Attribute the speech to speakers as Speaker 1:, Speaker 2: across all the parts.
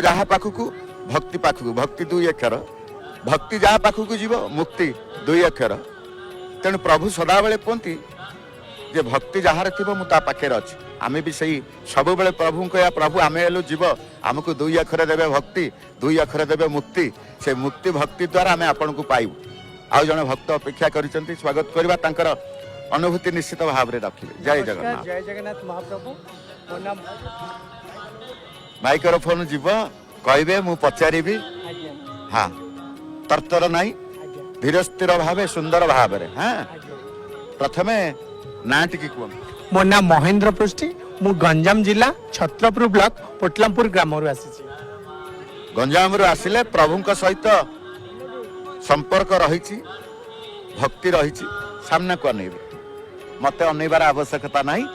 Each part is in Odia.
Speaker 1: ଯାହା ପାଖକୁ, ଭକ୍ତି ପାଖକୁ, ଭକ୍ତି ଦୁଇ ଅକ୍ଷର, ଭକ୍ତି ଯାହା ପାଖକୁ ଯିବ, ମୁକ୍ତି ଦୁଇ ଅକ୍ଷର। ତେଣୁ ପ୍ରଭୁ ସଦାବେଳେ କୁହନ୍ତି ଯେ ଭକ୍ତି ଯାହାର ଥିବ, ମୁଁ ତା ପାଖରେ ଅଛି। ଆମେ ବି ସେଇ ସବୁବେଳେ ପ୍ରଭୁଙ୍କ କହିବା, ପ୍ରଭୁ, ଆମେ ହେଲୁ ଜୀବ, ଆମକୁ ଦୁଇ ଅକ୍ଷର ଦେବେ ଭକ୍ତି, ଦୁଇ ଅକ୍ଷର ଦେବେ ମୁକ୍ତି। ସେ ମୁକ୍ତି ଭକ୍ତି ଦ୍ୱାରା ଆମେ ଆପଣଙ୍କୁ ପାଇବୁ। ଆଉ ଜଣେ ଭକ୍ତ ଅପେକ୍ଷା କରିଛନ୍ତି, ସ୍ୱାଗତ କରିବା। ତାଙ୍କର ଅନୁଭୂତି ନିଶ୍ଚିତ ଭାବରେ ରଖିବେ। ଜୟ
Speaker 2: ନମସ୍କାର।
Speaker 1: ଜଗନ୍ନାଥ।
Speaker 2: ଜୟ ଜଗନ୍ନାଥ ମହାପ୍ରଭୁ। ମୋ ନାମ
Speaker 1: ମାଇକ୍ରୋଫୋନ ଯିବ, କହିବେ, ମୁଁ ପଚାରିବି।
Speaker 2: ଆଜ୍ଞା।
Speaker 1: ହଁ, ତରତର ନାହିଁ।
Speaker 2: ଆଜ୍ଞା।
Speaker 1: ଧୀର ସ୍ଥିର ଭାବେ, ସୁନ୍ଦର ଭାବରେ, ହଁ।
Speaker 2: ଆଜ୍ଞା।
Speaker 1: ପ୍ରଥମେ ନାଁ ଟିକେ କୁହନ୍ତୁ।
Speaker 2: ମୋ ନାଁ ମହେନ୍ଦ୍ର ପୃଷ୍ଟି। ମୁଁ ଗଞ୍ଜାମ ଜିଲ୍ଲା ଛତ୍ରପୁର ବ୍ଲକ ପୋଟଲାମପୁର ଗ୍ରାମରୁ ଆସିଛି।
Speaker 1: ଗଞ୍ଜାମରୁ ଆସିଲେ, ପ୍ରଭୁଙ୍କ ସହିତ ସମ୍ପର୍କ ରହିଛି, ଭକ୍ତି ରହିଛି। ସାମ୍ନାକୁ ଅନେଇବେ, ମତେ ଅନେଇବାର ଆବଶ୍ୟକତା ନାହିଁ।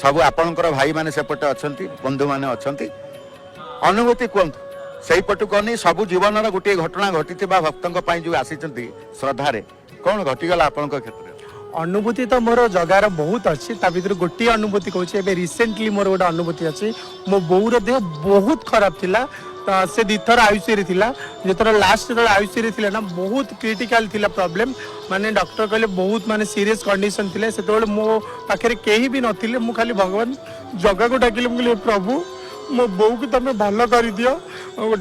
Speaker 1: ସବୁ ଆପଣଙ୍କର ଭାଇମାନେ ସେପଟେ ଅଛନ୍ତି, ବନ୍ଧୁମାନେ ଅଛନ୍ତି। ଅନୁଭୂତି କୁହନ୍ତୁ ସେଇପଟକୁ ଅନେଇ। ସବୁ ଜୀବନର ଗୋଟିଏ ଘଟଣା ଘଟିଥିବା ଭକ୍ତଙ୍କ ପାଇଁ ଯୋଉ ଆସିଛନ୍ତି ଶ୍ରଦ୍ଧାରେ, କଣ ଘଟିଗଲା ଆପଣଙ୍କ କ୍ଷେତ୍ରରେ?
Speaker 2: ଅନୁଭୂତି ତ ମୋର ଜଗାର ବହୁତ ଅଛି। ତା ଭିତରୁ ଗୋଟିଏ ଅନୁଭୂତି କହୁଛି। ଏବେ ରିସେଣ୍ଟଲି ମୋର ଗୋଟେ ଅନୁଭୂତି ଅଛି। ମୋ ବୋଉର ଦେହ ବହୁତ ଖରାପ ଥିଲା। ତ ସେ ଦୁଇଥର ଆଇସିୟୁରେ ଥିଲା। ଯେତେବେଳେ ଲାଷ୍ଟ ଯେତେବେଳେ ଆଇସିୟୁରେ ଥିଲା ନା, ବହୁତ କ୍ରିଟିକାଲ ଥିଲା ପ୍ରୋବ୍ଲେମ। ମାନେ ଡକ୍ଟର କହିଲେ ବହୁତ ମାନେ ସିରିୟସ୍ କଣ୍ଡିସନ ଥିଲା। ସେତେବେଳେ ମୋ ପାଖରେ କେହି ବି ନଥିଲେ। ମୁଁ ଖାଲି ଭଗବାନ ଜଗାକୁ ଡାକିଲି। ମୁଁ କହିଲି, "ହେ ପ୍ରଭୁ, ମୋ ବୋଉକୁ ତମେ ଭଲ କରିଦିଅ।"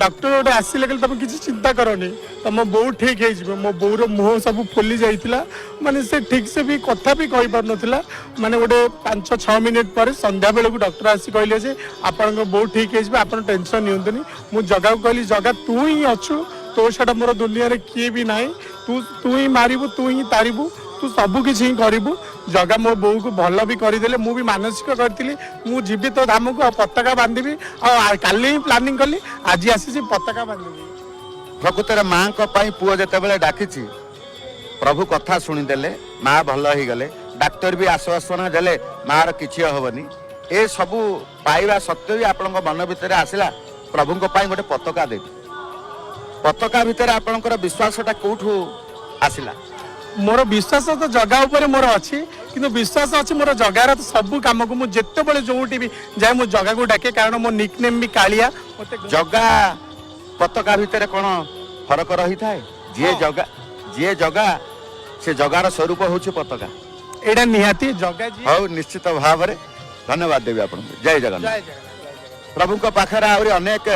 Speaker 2: ଡକ୍ଟର ଗୋଟେ ଆସିଲେ, କହିଲେ, "ତମେ କିଛି ଚିନ୍ତା କରନି, ତମ ବୋଉ ଠିକ ହେଇଯିବ।" ମୋ ବୋଉର ମୁହଁ ସବୁ ଫୁଲି ଯାଇଥିଲା। ମାନେ ସେ ଠିକ ସେ ବି କଥା ବି କହିପାରୁନଥିଲା। ମାନେ ଗୋଟେ 5-6 ମିନିଟ୍ ପରେ ସନ୍ଧ୍ୟା ବେଳକୁ ଡକ୍ଟର ଆସି କହିଲେ ଯେ ଆପଣଙ୍କ ବୋଉ ଠିକ ହେଇଯିବ, ଆପଣ ଟେନସନ ନିଅନ୍ତୁନି। ମୁଁ ଜଗାକୁ କହିଲି, "ଜଗା, ତୁ ହିଁ ଅଛୁ, ତୋ ଛଡ଼ା ମୋର ଦୁନିଆରେ କିଏ ବି ନାହିଁ। ତୁ ତୁ ହିଁ ମାରିବୁ, ତୁ ହିଁ ତାରିବୁ, ତୁ ସବୁ କିଛି ହିଁ କରିବୁ।" ଜଗା ମୋ ବୋଉକୁ ଭଲ ବି କରିଦେଲେ। ମୁଁ ବି ମାନସିକ କରିଥିଲି, ମୁଁ ଯିବି ତୋ ଧାମକୁ ଆଉ ପତାକା ବାନ୍ଧିବି। ଆଉ କାଲି ହିଁ ପ୍ଲାନିଂ କଲି, ଆଜି ଆସିଛି, ପତାକା ବାନ୍ଧିବି।
Speaker 1: ପ୍ରକୃତରେ ମାଙ୍କ ପାଇଁ ପୁଅ ଯେତେବେଳେ ଡାକିଛି, ପ୍ରଭୁ କଥା ଶୁଣିଦେଲେ, ମା ଭଲ ହେଇଗଲେ। ଡାକ୍ତର ବି ଆଶ୍ୱାସନା ଦେଲେ ମାର କିଛି ହବନି। ଏ ସବୁ ପାଇବା ସତ୍ତ୍ୱେ ବି ଆପଣଙ୍କ ମନ ଭିତରେ ଆସିଲା, ପ୍ରଭୁଙ୍କ ପାଇଁ ଗୋଟେ ପତାକା ଦେବି। ପତାକା ଭିତରେ ଆପଣଙ୍କର ବିଶ୍ୱାସଟା କୋଉଠୁ ଆସିଲା?
Speaker 2: ମୋର ବିଶ୍ୱାସ ତ ଜଗା ଉପରେ ମୋର ଅଛି, କିନ୍ତୁ ବିଶ୍ୱାସ ଅଛି ମୋର ଜଗାର ତ ସବୁ କାମକୁ ମୁଁ ଯେତେବେଳେ ଯୋଉଠି ବି ଯାଏ, ମୁଁ ଜଗାକୁ ଡାକେ। କାରଣ ମୋ ନିକ୍ ନେମ୍ ବି କାଳିଆ ମତେ।
Speaker 1: ଜଗା ପତାକା ଭିତରେ କଣ ଫରକ ରହିଥାଏ? ଯିଏ
Speaker 2: ହଁ।
Speaker 1: ଜଗା, ଯିଏ ଜଗା, ସେ ଜଗାର ସ୍ୱରୂପ ହଉଛି ପତାକା।
Speaker 2: ଏଇଟା ନିହାତି ଜଗା ଯିଏ।
Speaker 1: ହଉ, ନିଶ୍ଚିତ ଭାବରେ ଧନ୍ୟବାଦ ଦେବି ଆପଣଙ୍କୁ। ଜୟ ଜଗନ୍ନାଥ।
Speaker 2: ଜୟ ଜଗନ୍ନାଥ, ଜୟ ଜଗନ୍ନାଥ।
Speaker 1: ପ୍ରଭୁଙ୍କ ପାଖରେ ଆହୁରି ଅନେକ